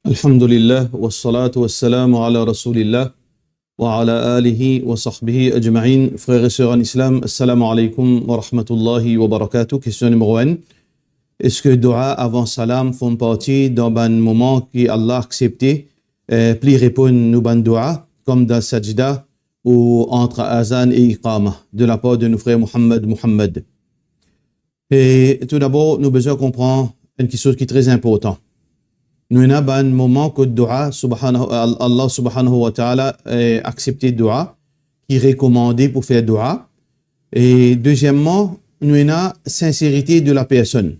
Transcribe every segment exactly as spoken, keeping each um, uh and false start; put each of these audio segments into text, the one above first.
Alhamdulillah, wassalatu wassalamu ala rasoulillah, wa ala alihi wa sahbihi ajmain. Frer e ser an Islam, assalamu alaykoum wa rahmatullahi wa barakatuh. Kestion nimero enn, eski doua avan salam finn parti dan bann moman ki Allah aksepte, eh, pli reponn nou bann doua, kom dan sajda ou ant azan e iqama, de lapar de nou frer Mohammad Mohammad? E toudabor, nou bizin konpran enn kiksoz ki tre inportan. Nou ena bann moman kot doua, subhanahu, Al-, Allah subhanahu wa ta'ala, eh, aksepte doua, ki rekomande pou fer doua. E dezieman, nou ena sinserite de la personn.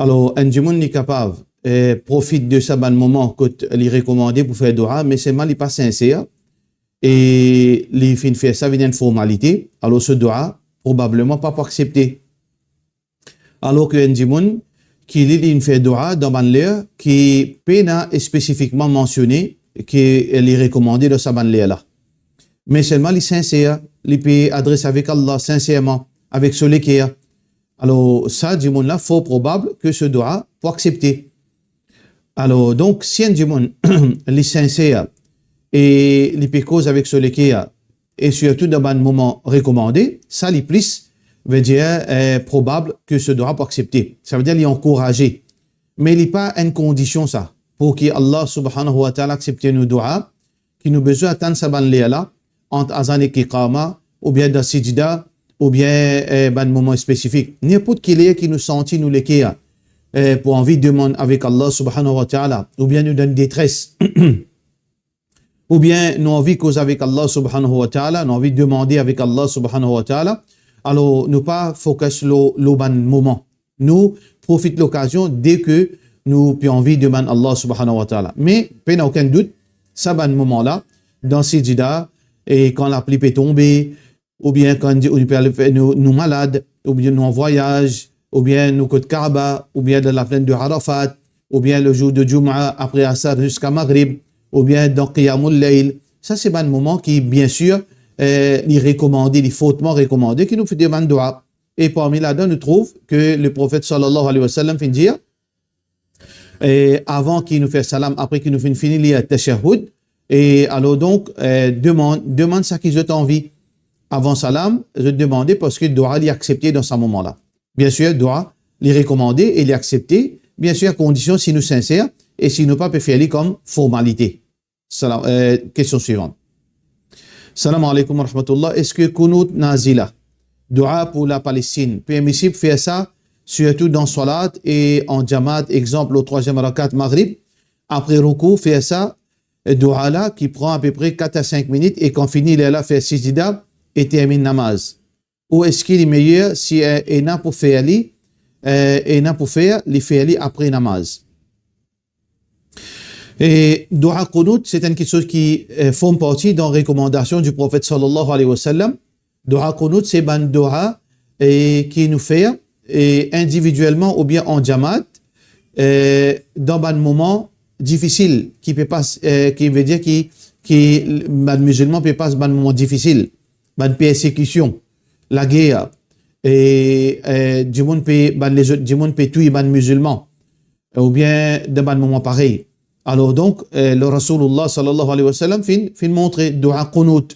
Alor, enn dimoun li kapav, eh, profit de sa bann moman kot li rekomande pou fer doua, me selman li pa sinser, e li finn fer sa vinn enn formalite, alor so doua probableman pa pou aksepte. Alor ki enn dimoun ki li, li finn fer doua dan bann ler ki pena spesifikman mansione ki li rekomande dan sa bann ler la. Me selman li sinser, li pe adres avek Allah sinserman, avek so leker. Alor, sa dimoun la, for probab ki so doua pou aksepte. Alor, donk, si enn dimoun, li sinser e li pe koz avek so leker, e sirtou dan bann moman rekomande, sa li plis, vedir, eh, probab ki so doua pou aksepte. Savedir li ankouraze. Me li pa enn kondision sa, pou ki Allah subhanahu wa ta'ala aksepte nou doua, ki nou bizin atann sa bann ler la, ant azan ek iqama, oubien dan sijda, oubien, eh, bann moman spesifik. Ninport ki ler ki nou santi nou leker, eh, pou anvi demann avek Allah subhanahu wa ta'ala, oubien nou dan detres, oubien nou anvi koz avek Allah subhanahu wa ta'ala, nou anvi demande avek Allah subhanahu wa ta'ala, alor nou pa focus lor, lor bann moman. Nou profit lokazion deki nou pe anvi demann Allah subhanahu wa ta'ala. Me pena okenn dout, sa bann moman la, dan sijda, e kan lapli pe tonbe, oubien kan nou pe al fer, nou, nou malad, oubien nou an vwayaz, oubien nou kot Kaaba, oubien dan laplenn de Arafat, oubien le zour de Jum'a, apre Asar ziska Maghrib, oubien dan Qiyamul Layl. Sa se bann moman ki, biensir, eh, li rekomande, li fortman rekomande ki nou fer demann doua. E parmi ladan, nou trouv ki Leprofet sallallahu alayhi wa sallam finn dir, e avan ki nou fer salam, apre ki nou finn fini lir tashahhud, e alor donk, eh, demann, demann seki zot anvi. Avan salam, zot demande, parski doua li aksepte dan sa moman la. Biensir, doua li rekomande e li aksepte, biensir, a kondision si nou sinser e si nou pa pe fer li kom formalite. Salam, eh, kestion swivan. Salam aleykoum wa rahmatullah. Eski kounout nazila, doua pou la Palestine, permisib fer sa, sirtou dan swalat e an jamaat, exanp, lor trwaziem rakat Maghrib, apre roukou, fer sa, eh, doua la ki pran apepre kat a sink minit e kan fini, lerla fer sijda e terminn namaz? Ou eski li meyer si, eh, ena pou fer li, eh, ena pou fer li, fer li apre namaz? E doua kounout, se enn kiksoz ki, eh, form parti dan rekomandasion di Profet sallallahu alayhi wa sallam. Doua kounout, se bann doua, eh, ki nou fer, eh, individielman oubien an jamaat, eh, dan bann moman difisil, ki pe pas, eh, ki vedir ki, ki bann mizilman pe pas bann moman difisil, bann persekision, lager, e, eh, dimoun pe, bann lezot dimoun pe touy bann mizilman, oubien dan bann moman parey. Alor donk, eh, le Rasoulullah sallallahu alayhi wa sallam finn, finn montre doua kounout,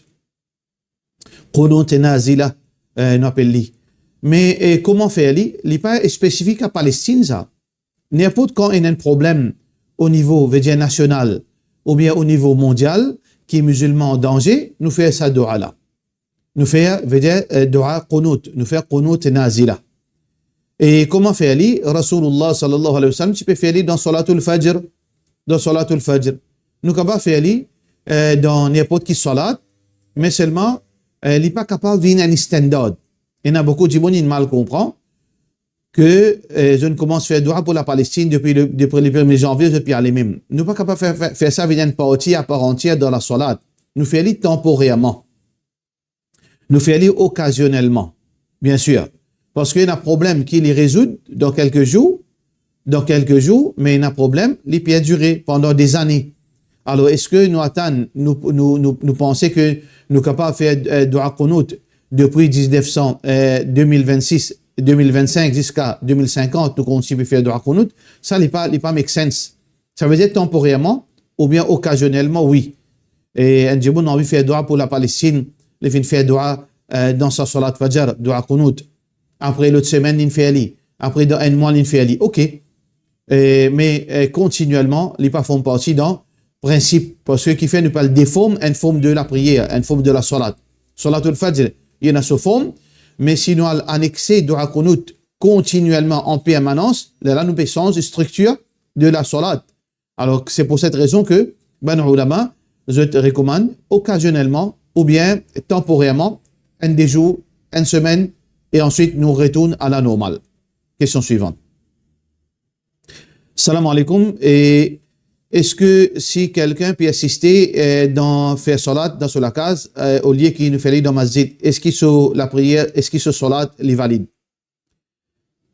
kounout nazila, eh, nou apel li. Me, eh, kouma fer li? Li pa spesifik a Palestinn sa. Ninport kan ena enn problem o nivo, vedir nasional, oubien o nivo mondial, ki mizilman an danze, nou fer sa doua la. Nou fer, vedir, eh, doua kounout, nou fer kounout nazila. E kouma fer li? Rasoulullah sallallahu alayhi wa sallam ti pe fer li dan swalatul fajr, dan swalatul fajr. Nou kapav fer li, eh, dan ninport ki swalat, me selman, eh, li pa kapav vinn enn standard. Ena boukou dimoun inn mal konpran ki, eh, zot inn koumans fer doua pou la Palestinn depi le, depi le premie zanvie, zot pe ale mem. Nou pa kapav fer, fer, fer sa vinn enn parti a par antier dan la swalat. Nou fer li tanporerman. Nou fer li okazionelman, biensir. Parski ena problem ki li rezoud dan kelke zour, dan kelke zour, me ena problem, li perdire pandan dezane. Alor, eski nou atann, nou, nou, nou, nou panse ki nou kapav fer, eh, doua kounout depi diznef san, eh, de mil vennsis, de mil vennsink ziska de mil sinkant, nou kontign fer doua kounout? Sa, li pa, li pa make sense. Savedir tanporerman oubien okazionelman, wi. E enn dimoun anvi fer dua pou Lapalestinn, li finn fer dua, eh, dan sa salat Fajr, dua kounout. Apre lot semenn, linn fer li. Apre dan enn mwa, linn fer li. Ok. Eh, me, eh, kontinielman, li pa form parti dan prinsip. Parski kifer nou pa al deform enn form de lapriyer, enn form de lasalat. Salatul Fajr, li ena so form, me si nou al anexe dua kounout kontinielman an permanans, lerla nou pe sanz striktir de lasalat. Alor, se pou set rezon ke bann oulama, zot rekomann okazionelman oubien tanporerman, enn de zour, enn semenn, e answit nou retourn a la normal. Kestion swivan. Salam aleykoum. E eski si kikenn pe asiste, eh, dan fer salat dan so lakaz, eh, olie ki nou fer li dan masjid, eski so lapriyer, eski so salat li valid?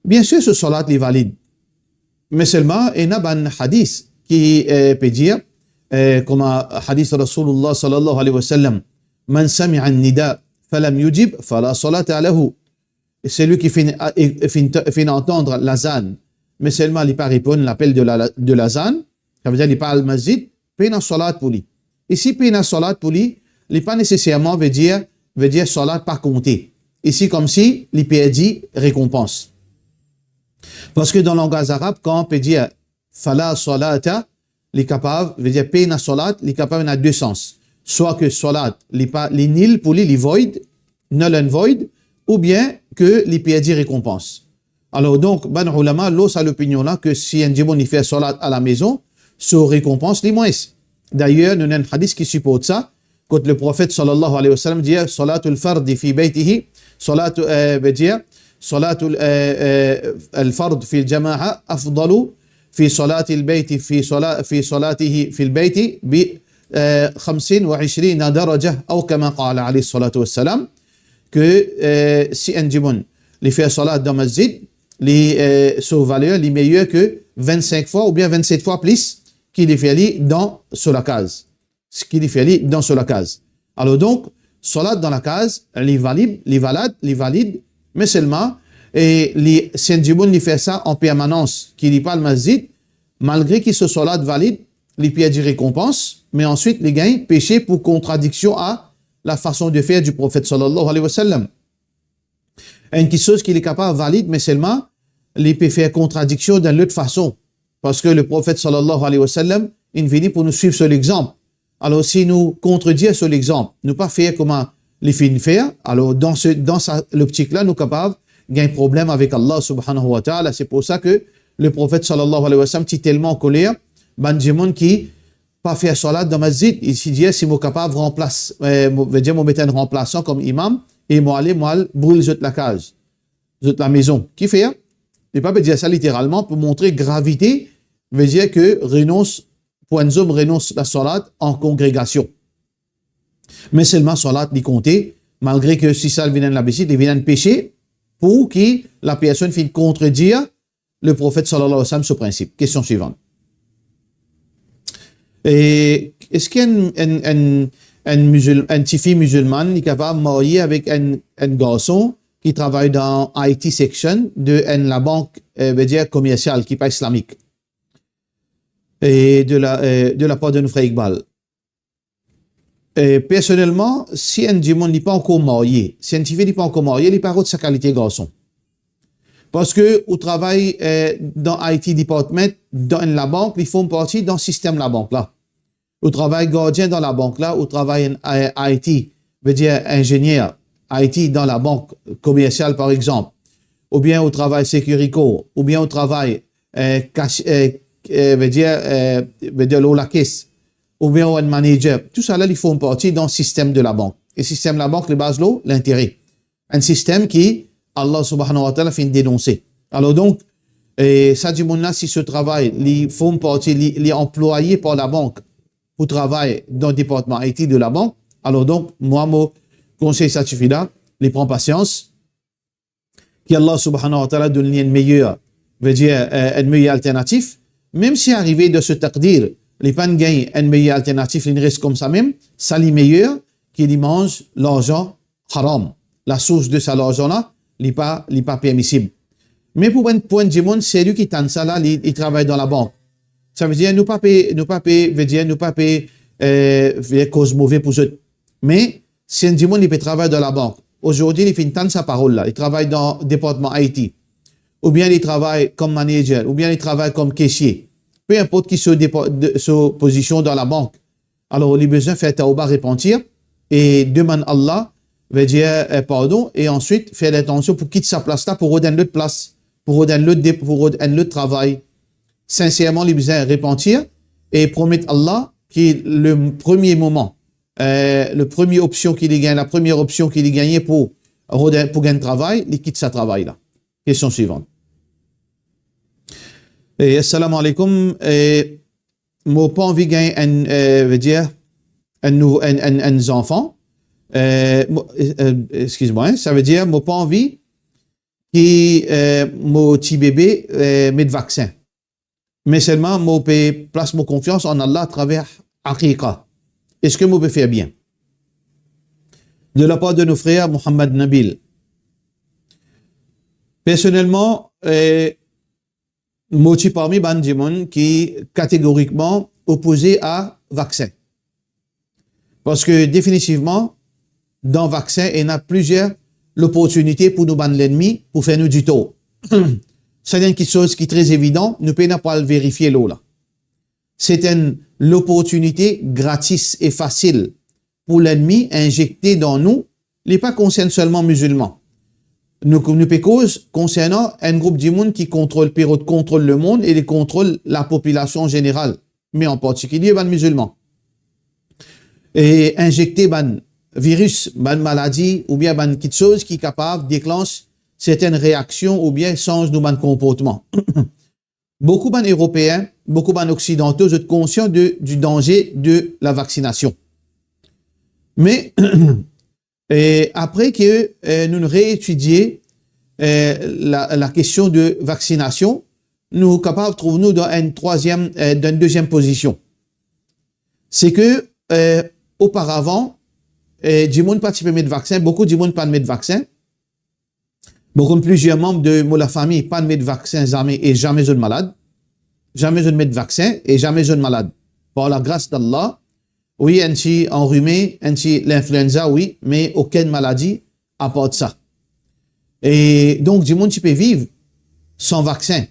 Biensir, so salat li valid. Me selman, ena bann hadis ki, eh, pe dir, eh, kouma hadis Rasoulillah sallallahu alayhi wa sallam, "Man sami'a an-nida falam yujib, fala salata lahu." E selwi ki finn, e, e finn, finn antann lazan, me selman li pa reponn lapel de la, de lazan, savedir li pa al masjid, pena salat pou li. E si pena salat pou li, li pa neseserman vedir, vedir salat pa konte. E si koumsi li perdi rekonpans. Parski dan langaz arab, kan pe dir fala salata, li kapav, vedir pena salat, li kapav ena de sans. Swa ke salat, li pa, li nil pou li, li void, null and void, oubien ke li perdi rekonpans. Alor donk, bann oulama lor sa lopinion la ke si enn dimoun li fer salat alamezon, so rekonpans li mwins. Dayer, nou ena enn hadis ki siport sa, kot Leprofet sallallahu alayhi wa sallam dir, "Salatul fardi fi baytihi", salat, eh, vedir, salatul, eh, eh, al-fard fil jama'a afdalu fi salatil bayti fi sala-, fi salatihi fil bayti bi, eh, khamsin wa ishrina daraja, aw kama qala alayhi salatu wassalam, ke, eh, si enn dimoun li fer salat dan masjid, li, eh, so valer li meyer ke vinn-sink fwa oubien vinn-set fwa plis ki li fer li dan so lakaz. Ki li fer li dan so lakaz. Alor donk, salat dan lakaz, li valid, li valad, li valid, me selman, e li, si enn dimoun li fer sa an permanans, ki li pa al masjid, malgre ki so salat valid, li perdi rekonpans, me answit li gagn pese pou kontradiksion a la fason de fer di Profet sallallahu alayhi wa sallam. Enn kiksoz ki li kapav valid, me selman li pe fer kontradiksion dan lot fason. Parski Leprofet sallallahu alayhi wa sallam, inn vini pou nou swiv so lexanp. Alor, si nou kontredir so lexanp, nou pa fer kouma li finn fer, alor dan se, dan sa loptik la, nou kapav gagn problem avek Allah subhanahu wa ta'ala. Se pou sa ke Leprofet sallallahu alayhi wa sallam ti telman ankoler bann dimoun ki pa fer salat dan masjid, li ti dir, si mo kapav ranplas, eh, mo, vedir mo met enn ranplasan kom imam, e mo ale, mo al bril zot lakaz, zot lamezon. Kifer? Li pa pe dir sa literalman, pou montre gravite, vedir ke renons, pou enn zom renons lasalat an kongregasion. Me selman salat li konte, malgre ke si sa vinn enn labitid, li vinn enn pese, pou ki lapersonn finn kontredir Leprofet sallallahu alayhi wa sallam so prinsip. Kestion swivan. E eski enn, enn, enn, enn mizil-, enn tifi mizilmann, li kapav marye avek enn, enn garson ki travay dan I T section de enn labank, eh, vedir komersial ki pa islamik? E de la, eh, de lapar de nou frer Iqbal. E, personelman, si enn dimoun li pa ankor marye, si enn tifi li pa ankor marye, li pa rod sa kalite garson. Parski ou travay, eh, dan I T department, dan enn labank, li form parti dan sistem labank la. Ou travay gardien dan labank la, ou travay enn, eh, I T, vedir inzenier I T dan labank komersial, par exanp. Oubien ou travay Securicor, oubien ou travay, eh, kas-, eh, eh, vedir, eh, vedir lor lakes, oubien ou enn manager, tousala li form parti dan sistem de labank. E sistem labank, li baz lor lintere. Enn sistem ki Allah subhanahu wa ta'ala finn denonse. Alor donk, e, sa dimoun la, si so travay, li form parti, li, li anplwaye par labank pou travay dan departman I T de labank, alor donk, mwa, mo konsey sa tifi la, li pran pasians, ki Allah subhanahu wa ta'ala donn li enn meyer, vedir, eh, enn meyer alternatif, mem si arive dan so takdir, li pa'nn gagn enn meyer alternatif, li res koumsa mem, sa li meyer ki li manz larzan haram. Lasours de sa larzan la, li pa, li pa permisib. Me pou enn, pou enn dimoun, selwi ki tann sa la, li, li travay dan labank. Savedir nou pa pe, nou pa pe, vedir nou pa pe, eh, fer koz move pou zot. Me si enn dimoun li pe travay dan labank, azordi li finn tann sa parol la, li travay dan departman I T, oubien li travay kom manager, oubien li travay kom kesie, pe inport ki so depa-, de, so pozision dan labank, alor li bizin fer tawba, repantir e demann Allah, vedir, eh, pardon, e answit fer lintansion pou kit sa plas la, pou rod enn lot plas, pou rod enn lot de-, pou rod enn lot travay. Sinserman, li bizin repantir e promet Allah ki le premie moman, eh, le premie opsion ki li gagn, la premie opsion ki li gagne pou rod enn, pou gagn travay, li kit sa travay la. Kestion swivan. E, assalamu alaikum. E, mo pa anvi gagn enn, eh, vedir, enn nouvo, enn, enn, enn zanfan. Eh, mo, eh, eh, eskiz mwa, hein, savedir, mo pa anvi ki, eh, mo ti bebe, eh, met vaksin. Me selman mo pe plas mo konfians an Allah atraver aqiqa. Eski mo pe fer bien? De la par de nou frer Mohammad Nabil. Personelman, eh, mo ti parmi bann dimoun ki kategorikman opoze a vaksin. Paske definitivman, dan vaksin, ena plizier loportinite pou nou bann lennmi pou fer nou ditor. Sa enn kiksoz ki tre evidan, nou pena pou al verifie lor la. Se enn loportinite gratis e fasil pou lennmi inzekte dan nou. Li pa konsern selman mizilman. Nou, nou pe koz konsernan enn group dimoun ki kontrol, pe rod kontrol lemond e li kontrol lapopilasion zeneral, me an partikilie bann mizilman. E inzekte bann viris, bann maladi oubien bann kiksoz ki kapav deklans sertenn reaksion oubien sanz nou bann konportman. Boukou bann Eropeen, boukou bann Oksidanto, zot konsian de, di danze de lavaksinasion. Me, eh, apre ke, eh, nou reetidie, eh, la, la kestion de vaksinasion, nou kapav trouv nou dan enn trwaziem, eh, dan enn deziem pozision. Se ke, eh, oparavan, eh, dimoun pa ti pe met vaksin, boukou dimoun pa met vaksin. Mo konn plizier manm de mo lafami pa met vaksin zame e zame zot malad. Zame zot met vaksin e zame zot malad. Par lagras d'Allah, wi, enn ti anrime, enn ti linfluenza, wi, me okenn maladi apar sa. E donk, dimoun ti pe viv san vaksin.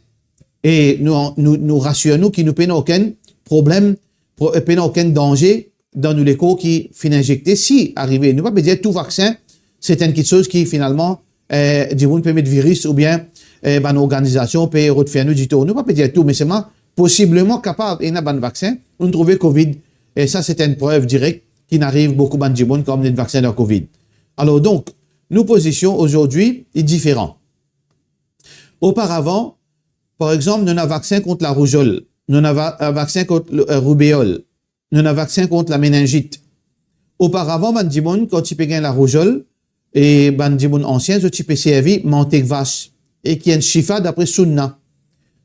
E nou, nou, nou rasir nou ki nou pena okenn problem, pro-, pena okenn danze dan nou lekor ki finn inzekte, si arive. Nou pa pe dir tou vaksin, se enn kiksoz ki finalman, eh, dimoun pe met viris oubien, eh, bann organizasion pe rod fer nou ditor. Nou pa pe dir tou, me selman posibleman kapav ena bann vaksin, nou trouve Covid, e sa se enn prev direk ki inn ariv boukou bann dimoun ki amenn vaksin dan Covid. Alor donk, nou pozision azordi li diferan. Oparavan, par exanp, nou ena vaksin kont larouzol, nou ena va-, vaksin kont, eh, roubeol, nou ena vaksin kont lameningit. Oparavan, bann dimoun, kan ti pe gagn larouzol, e bann dimoun ansien, zot ti pe servi mantek vas, e ki enn shifa dapre Sunna.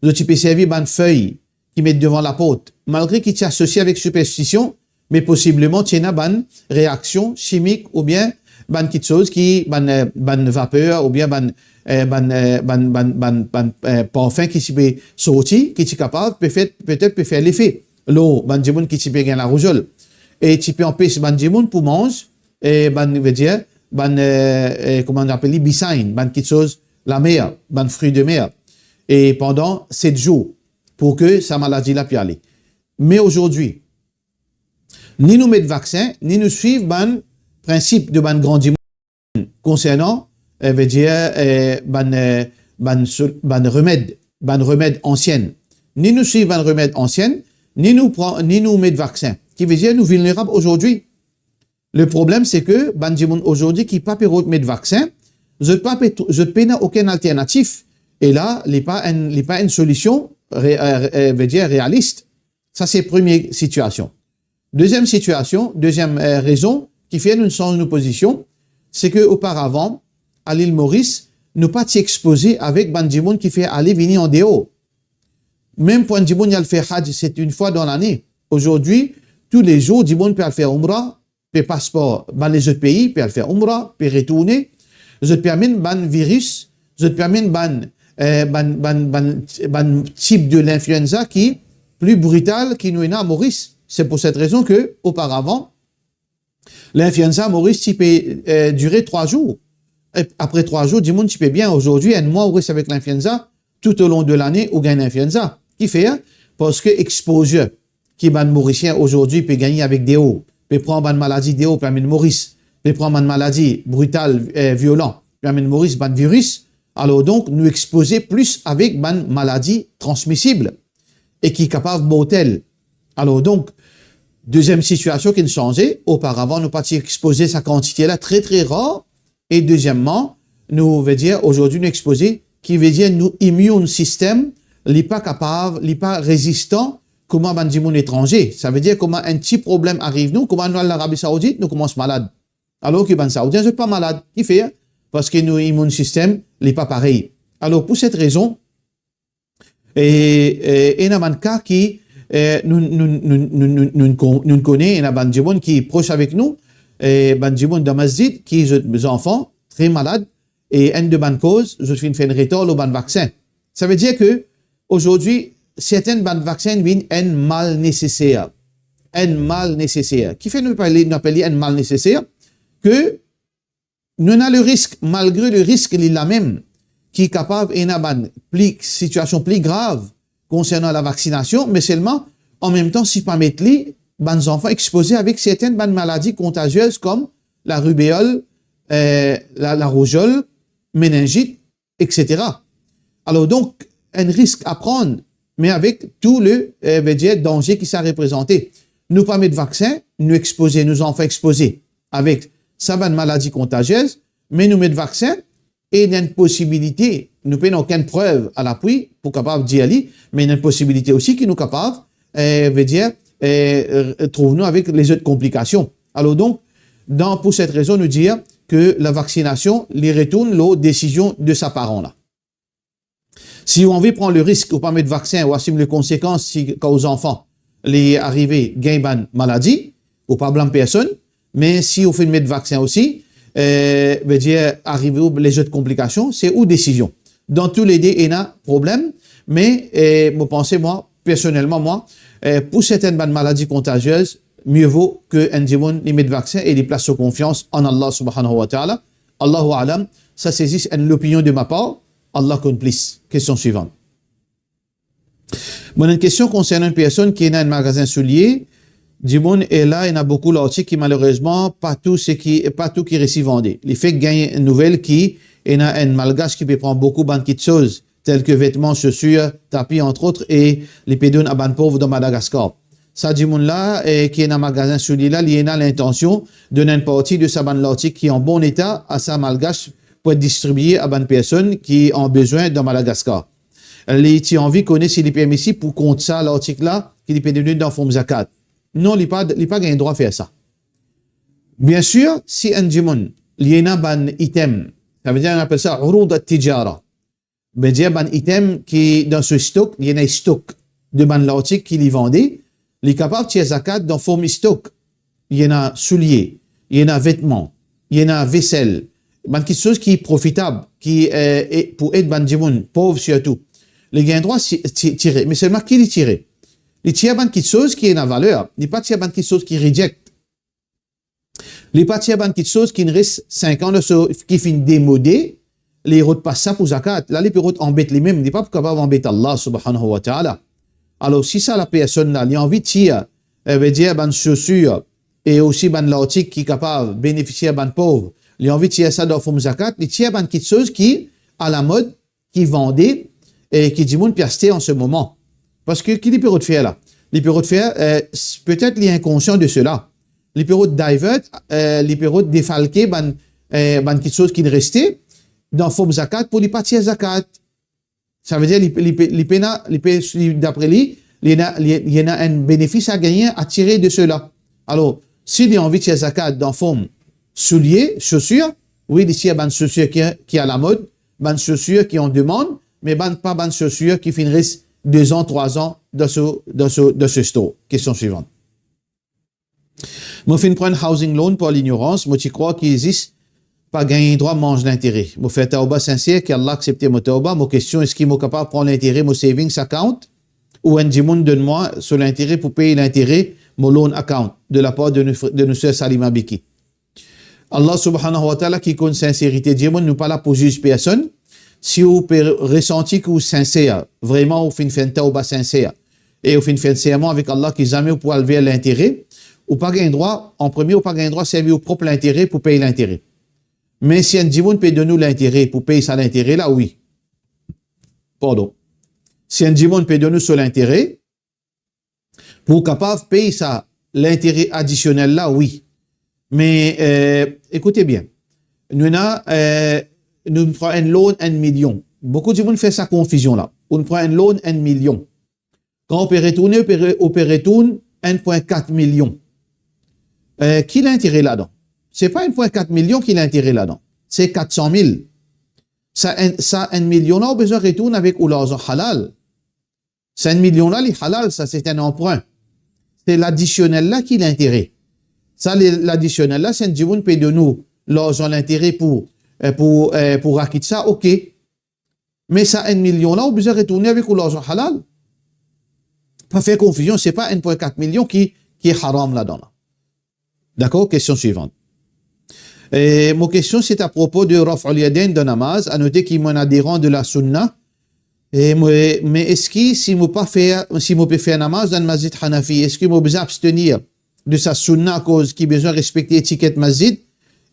Zot ti pe servi bann fey ki met devan laport, malgre ki ti asosie avek siperstision, me posibleman ti ena bann reaksion simik oubien bann kiksoz ki, bann, eh, bann vaper oubien bann, eh, bann, eh, bann, bann, bann, bann, eh, parfin ki ti pe sorti, ki ti kapav, pe fer, petet pe fer lefe lor bann dimoun ki ti pe gagn larouzol. E ti pe anpes bann dimoun pou manz, e bann, vedir, bann, eh, eh, kouma nou apel li, bisagn, bann kiksoz lamer, bann fri de mer. E pandan set zour, pou ke sa maladi la pi ale. Me azordi, ni nou met vaksin, ni nou swiv bann prinsip de bann gran dimoun konsernan, eh, vedir, eh, bann, eh, bann sol-, bann remed, bann remed ansien. Ni nou swiv bann remed ansien, ni nou pran, ni nou met vaksin. Ki vedir nou vilnerab azordi. Le problem, se ke bann dimoun azordi ki pa pe rod met vaksin, zot pa pe tr-, zot pena okenn alternatif. E la, li pa enn, li pa enn solision re-, eh, eh, vedir realis. Sa se premie sitiasion. Deziem sitiasion, deziem, eh, rezon ki fer nou sanz nou pozision, se ke oparavan, a Lil Moris, nou pa ti expoze avek bann dimoun ki fer ale vini andeor. Mem pou enn dimoun, li al fer Hadj, se enn fwa dan lane. Azordi, toulezour, dimoun pe al fer Oumra, pe pas par bann lezot pei, pe al fer Oumra, pe retourne. Zot pe amenn bann viris, zot pe amenn bann, eh, bann, bann, bann, bann tip de linfluenza ki, pli brital ki nou ena Moris. Se pou set rezon ke, oparavan, linfluenza Moris ti pe, eh, dire trwa zour. E apre trwa zour, dimoun ti pe bien. Azordi, enn mwa ou res avek linfluenza, toutalong de lane ou gagn linfluenza. Kifer? Parski exposure ki bann Morisien azordi pe gagne avek deor, pe pran bann maladi deor, pe amenn Moris, pe pran bann maladi brital, eh, violan, pe amenn Moris bann viris. Alor donk, nou expoze plis avek bann maladi transmisib e ki kapav mortel. Alor donk, deziem sitiasion ki'nn sanze, oparavan nou pa ti expoze sa kantite la, tre, tre rar, e dezieman, nou, vedir, azordi nou expoze, ki vedir nou immune system, li pa kapav, li pa rezistan kouma bann dimoun etranze. Savedir kouma enn ti problem ariv nou, kouma nou al Larabi Saoudit, nou koumans malad. Alor ki bann Saoudien, zot pa malad. Kifer? Parski nou immune system, li pa parey. Alor, pou set rezon, e, e, ena bann ka ki, e, nou, nou, nou kone, ena bann dimoun ki pros avek nou, e, bann dimoun dan masjid, ki zot zanfan tre malad, e enn de bann koz, zot finn fer enn retar lor bann vaksin. Savedir ke, azordi, sertin bann vaksin vinn enn mal neseser. Enn mal neseser. Kifer nou apel li, nou apel li enn mal neseser? Ke nou ena le risk, malgre le risk li la mem, ki kapav ena bann pli, sitiasion pli grav konsernan lavaksinasion, me selman, an mem tan, si pa met li, bann zanfan expoze avek sertin bann maladi kontaziez kom larubeol, eh, la, larouziol, meningit, etsetera. Alor donk, enn risk a pran, me avek tou le, eh, vedir, danze ki sa reprezante. Nou pa met vaksin, nou expoze, nou zanfan expoze avek sa bann maladi kontaziez, me nou met vaksin, e ena enn posibilite, nou pena okenn prev a lapwi pou kapav dir li, me ena enn posibilite osi ki nou kapav, eh, vedir, eh, trouv nou avek lezot konplikasion. Alor donk, dan, pou set rezon, nou dir ke lavaksinasion, li retourn lor desizion de sa paran la. Si ou anvi pran le risk, ou pa met vaksin, ou asim le konsekans si kan ou zanfan li arive gagn bann maladi, ou pa blam personn, me si ou finn met vaksin osi, eh, vedir arive ou lezot konplikasion, se ou desizion. Dan tou le de ena problem, me, eh, mo panse mwa, personelman mwa, eh, pou sertin bann maladi kontaziez, mie vo ke enn dimoun li met vaksin e li plas so konfians an Allah subhanahu wa ta'ala. Allahu a'lam, sa se zis enn lopinion de ma par, Allah konn plis. Kestion swivan. Mo ena enn kestion konsernan enn personn ki ena enn magazin soulie, dimoun, e la ena boukou lartik ki malerezman pa tou seki, pa tou ki resi vande. Li fek gagn enn nouvel ki ena enn malgash ki pe pran boukou bann kitsoz, tel ke vetman, sosir, tapi, antrot, e li pe donn a bann pov dan Madagaskar. Sa dimoun la, eh, ki ena magazin soulie la, li ena lintansion donn enn parti de sa bann lartik ki an bon eta a sa malgash pou et distribie a bann personn ki an bezwin dan Madagaskar. Li ti anvi kone si li permisib pou kont sa lartik la ki li pe donn dan form zakat. Non, li pa, li pa gagn drwa fer sa. Biensir, si enn dimoun, li ena bann item, savedir, nou apel sa urud at-tijara. Vedir bann item ki dan so stok, li ena stok de bann lartik ki li vande, li kapav tir zakat dan form stok. Li ena soulie, li ena vetman, li ena vesel, bann kitsoz ki profitab, ki, eh, e pou ed bann dimoun pov sirtou. Li gagn drwa si, ti-, tire, me selman ki li tire? Li tir bann kitsoz ki ena valer, li pa tir bann kitsoz ki reject. Li pa tir bann kitsoz ki inn res sink an, so ki finn demode, li rod pas sa pou zakat. La, li pe rod anbet limem, li pa pou kapav anbet Allah subhanahu wa ta'ala. Alor, si sa lapersonn la, li anvi tir, eh, vedir bann sosir e osi bann lartik ki kapav benefisie bann pov, li anvi tir sa dan form zakat, li tir bann kitsoz ki alamod, ki vande e ki dimoun pe aste an se moman. Parski ki li pe rod fer la? Li pe rod fer, eh, s-, petet li inkonsian de sela. Li pe rod divert, eh, li pe rod defalke bann, eh, bann kitsoz ki reste dan form zakat pou li pa tir zakat. Savedir li, li pe, li pena, li pe, li, dapre li, li ena, li, li ena enn benefis a gagne, a tire de sela. Alor, si li anvi tir zakat dan form soulie, sosir, wi, li tir bann sosir ki, ki alamod, bann sosir ki an demann, me bann, pa bann sosir ki finn res dezan, trwazan dan so, dan so, dan so store. Kestion swivan. Mo finn pran housing loan par lignorans, mo ti krwar ki zis pa gagn drwa manz lintere. Mo fer tawba sinser, ki Allah aksepte mo tawba. Mo kestion, eski mo kapav pran lintere mo savings account ou enn dimoun donn mwa so lintere pou pey lintere mo loan account de lapar de nou, de nou ser Salima Biki. Allah subhanahu wa ta'ala ki konn sinserite dimoun, nou pa la pou ziz personn. Si ou pe resanti ki ou sinser, vreman ou finn fer enn tawba sinser, e ou finn fer enn serman avek Allah ki zame ou pou al ver lintere, ou pa gagn drwa, an premie, ou pa gagn drwa servi ou prop lintere pou pey lintere. Me si enn dimoun pe donn ou lintere pou pey sa lintere la, wi. Pardon. Si enn dimoun pe donn ou so lintere, pou kapav pey sa lintere adisionel la, wi. Me, eh, ekoute bien. Nou ena, eh, nou pran enn loan enn milion. Boukou dimoun fer sa konfizion la. Ou pran enn loan enn milion. Kan ou pe retourne, ou pe re-, ou pe retourn enn pwin kat milion. Eh, ki lintere ladan? Se pa enn pwin kat milion ki lintere ladan. Se kat san mil. Sa enn, sa enn milion la, ou bizin retourn avek ou larzan halal. Sa enn milion la, li halal, sa se enn anprin. Se ladisionel la ki lintere. Sa, li, ladisionel la, se enn dimoun pe donn ou larzan lintere pou, eh, pou, eh, pou rakit sa, ok. Me sa enn milion la, ou bizin retourne avek ou larzan halal. Pa fer konfizion, se pa enn pwin kat milion ki, ki haram ladan la. Dakor, kestion swivant. E mo kestion, se apropo de raf'ul yadayn dan namaz. A note ki mo enn aderan de la sunna. E mo, me eski si mo pa fer, si mo pe fer namaz dan masjid Hanafi, eski mo bizin abstenir de sa sunna akoz ki bizin respekte etiket masjid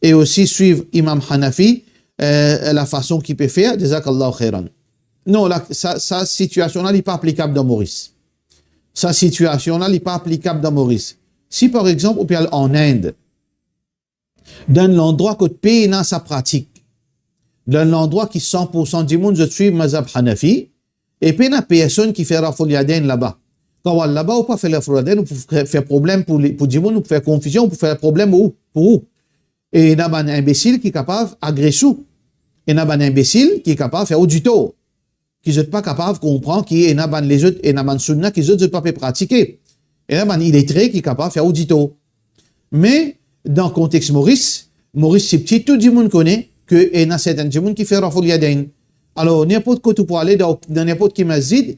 e osi swiv imam Hanafi, eh, lafason ki pe fer? Jazakallahu khairan. Non, la, sa, sa sitiasion la, li pa aplikab dan Moris. Sa sitiasion la, li pa aplikab dan Moris. Si, par exanp, ou pe al an Ind, dan enn landrwa kot pena sa pratik, dan enn landrwa ki san pou san dimoun zot swiv mazhab Hanafi, e pena personn ki fer raf'ul yadayn laba. Kan ou al laba, ou pa fer raf'ul yadayn, ou pou fer, fer problem pou li, pou dimoun, ou pou fer konfizion, ou pou fer problem ou, pou ou. E ena bann inbesil ki kapav agres ou. Ena bann inbesil ki kapav fer ou ditor. Ki zot pa kapav konpran ki ena bann lezot, ena bann sunna ki zot, zot pa pe pratike. Ena bann iletre ki kapav fer ou ditor. Me dan kontex Moris, Moris ti piti, tou dimoun kone ki ena sertin dimoun ki fer raf'ul yadayn. Alor, ninport kot ou pou ale dan, dan ninport ki masjid,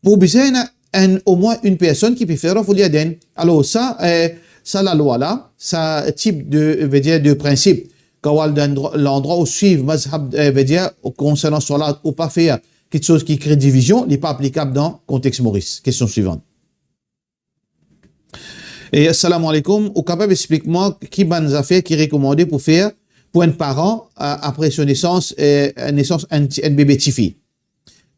pou bizin ena enn, omwin enn personn ki pe fer raf'ul yadayn. Alor, sa, eh, sa lalwa la, sa tip de, vedir de prinsip, kan ou al dan landrwa, landrwa ou swiv mazhab, eh, vedir konsernan swalat, ou pa fer kiksoz ki kre divizion, li pa aplikab dan kontex Moris. Kestion swivant. E, assalamu alaikum, ou kapav explik mwa ki bann zafer ki rekomande pou fer pou enn paran, a-, apre so nesans, eh, nesans enn ti, enn bebe tifi?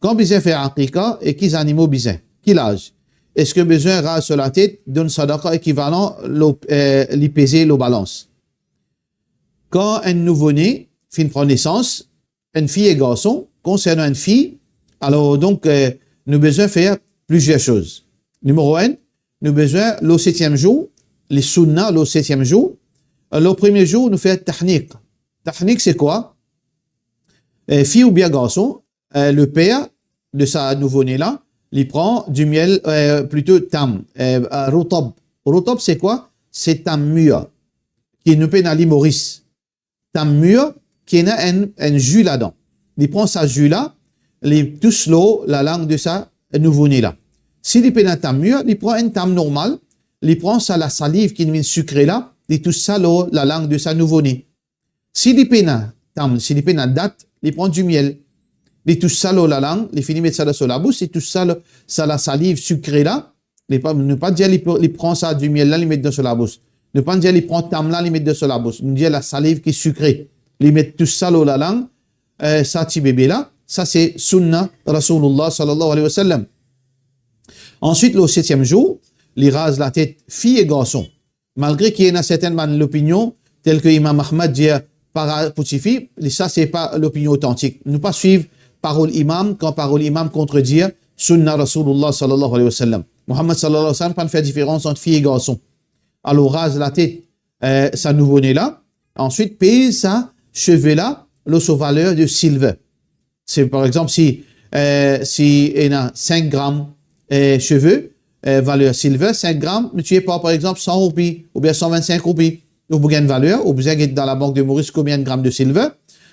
Kan bizin fer aqiqa e ki zanimo bizin? Ki laz? Eski bizin raz so latet, donn sadaqa ekivalan lor, eh, li peze lor balans? Kan enn nouvo-ne finn pran nesans, enn fi e garson, konsernan enn fi, alor donk, eh, nou bizin fer plizier soz. Nimero enn, nou bizin lor setiem zour, li sunna lor setiem zour, lor premie zour, nou fer tahnik. Tahnik, se kwa? Eh, fi oubien garson, eh, le per de sa nouvo-ne la, li pran dimiel, eh, plito tam, eh, eh, rutab. Rutab, se kwa? Se tam mir, ki nou pena li Moris. Tam mir, ki ena enn, enn zi ladan. Li pran sa zi la, li tous lor lalang de sa nouvo-ne la. Si li pena tam mir, li pran enn tam normal, li pran sa lasaliv ki vinn sikre la, li tous sa lor lalang de sa nouvo-ne. Si li pena tam, si li pena dat, li pran dimiel. Li tous sa lor lalang, li fini met sa dan so labous, li tous sa lor, sa lasaliv sikre la, li pa, nou pa dir li, li pran sa dimiel la, li met dan so labous. Nou pa dir li pran tam la, li met dan so labous. Nou dir lasaliv ki sikre. Li met tous sa lor lalang, eh, sa ti bebe la, sa se sunna Rasoulillah sallallahu alayhi wa sallam. Answit, lor setiem zour, li raz latet fi e garson. Malgre ki ena sertin bann lopinion, tel ki Imam Ahmad dir para pou tifi, li sa se pa lopinion otantik. Nou pa swiv parol imam, kan parol imam kontredir sunna Rasoulillah sallallahu alayhi wa sallam. Muhammad sallallahu alayhi wa sallam pa fer diferans ant fi e garson. Alor, raz latet, eh, sa nouvo-ne la, answit pez sa seve la lor so valer de silver. Se, par exanp, si, eh, si ena sink gram, eh, seve, eh, valer silver, sink gram, miltipliye par, par exanp, san roupi oubien san vennsink roupi, ou pou gagn valer, ou bizin get dan labank de Moris konbien gram de silver.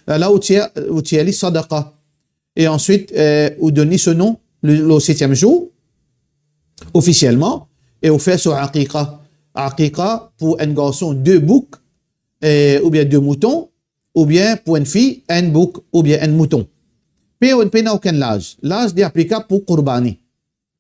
La, la ou tir, ou tir li sadaqa. E answit, eh, ou donn li so nom, le, lor setiem zour, ofisielman, e ou fer so aqiqa. Aqiqa pou enn garson, de bouk, eh, oubien de mouton, oubien pou enn fi, enn bouk oubien enn mouton. Pe, pena okenn laz. Laz li aplikab pou kourbani.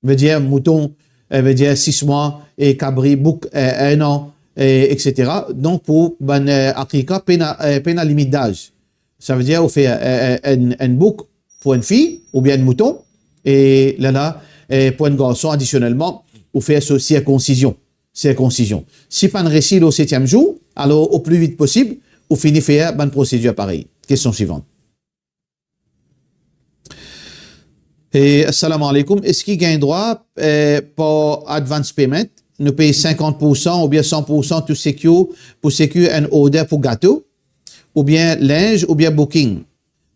Vedir mouton, eh, vedir sis mwa, e kabri, bouk, eh, enn an, e, et cetera. Donk, pou bann, eh, aqiqa, pena, eh, pena limit daz. Savedir, ou fer, eh, eh, enn, enn bouk pou enn fi, oubien enn mouton, e lerla, eh, pou enn garson, adisionelman, ou fer so sirkonsizion. Sirkonsizion. Si pa'nn resi lor setiem zour, alor, o pli vit posib, ou fini fer bann prosedir parey. Kestion swivan. E, assalamu alaikum. Eski gagn drwa, eh, par advance payment, nou pey sinkant poursan oubien san poursan to secure, pou secure enn order pou gato, oubien linz, oubien booking?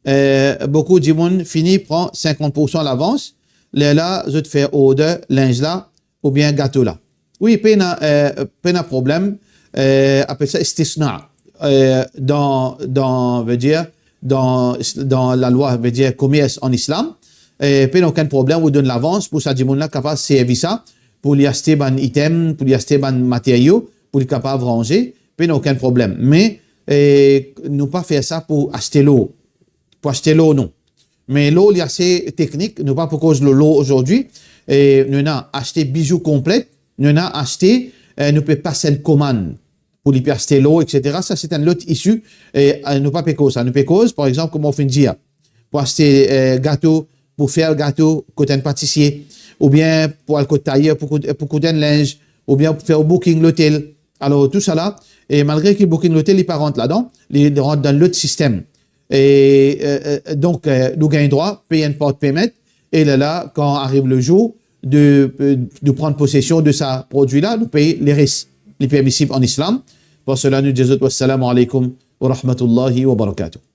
Eh, boukou dimoun fini pran sinkant poursan lavans, lerla zot fer order linz la, oubien gato la. Wi, pena, eh, pena problem, eh, apel sa istisna. Eh, dan, dan, vedir, dan, dan lalwa, vedir komers an Islam, eh, pena okenn problem, ou donn lavans pou sa dimoun la kapav servi sa, pou li aste bann item, pou li aste bann materio, pou li kapav ranze, pena okenn problem. Me, eh, nou pa fer sa pou aste lor. Pou aste lor, non. Me lor li ase teknik, nou pa pou koz lor lor azordi. E nou ena aste bizou konple, nou ena aste, eh, nou pe pas enn komann pou li pe aste lor, et cetera. Sa se enn lot isi, e, eh, nou pa pe koz sa. Nou pe koz, par exanp, kouma ou finn dir, pou aste, eh, gato, pou fer gato kot enn patisie, oubien pou al kot tayer, pou koud, pou koud enn linz, oubien pou fer booking lotel. Alor, tousala, e malgre ki booking lotel, li pa rant ladan, li rant dan lot sistem. E, eh, eh, donk, eh, nou gagn drwa pey enn part payment, e lerla, kan ariv le zour de, eh, de pran posesion de sa prodwi la, nou pey leres. Li permisib an Islam. Par sela, nou dir zot, wassalamu alaikum wa rahmatullahi wa barakatuh.